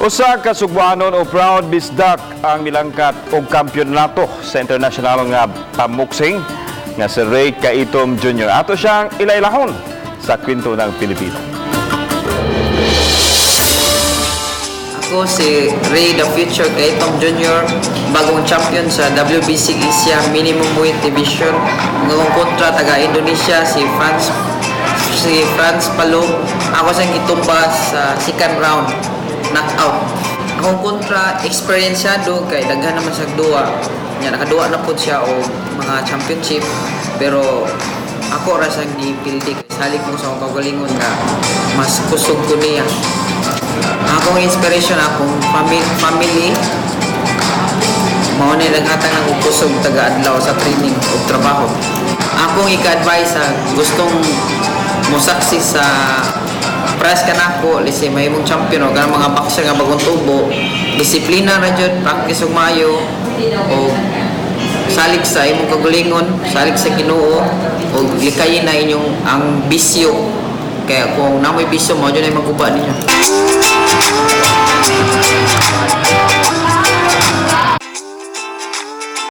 Usa ka Sugbuanon o proud bisdak ang milangkat og kampyonato sa international nga pamuksing nga si Ray Caitom Jr. Ato siyang ilailahon sa Kwento ng Pilipino. Ako si Ray The Future Caitom Jr., bagong champion sa WBC Asia Minimum Weight Division. Ang akong kontra, taga Indonesia, si Franz Palom. Ako siyang gitumba sa second round, knockout. Akong kontra, eksperyensado kay daghan naman sa duwa. Nya nakaduwa na pud siya og mga championship, pero ako ra siyang gipildi kay salig ko sa akong kaugalingon nga mas kusog ko niya. Akong inspiration, akong family, mao ni naghatag ng kusog taga adlaw sa training ug trabaho. Akong ika-advise sa gustong mosaksi sa press kanako, let's say mahimong champion o kanang mga boxer nga bagong tubo, disiplina ra jud, practice og maayo o salig sa imong kaugalingon, salig sa Ginoo ug likayin na inyong ang bisyo. Kaya kung namoy bisyo, mao jud ay maguba ninyo.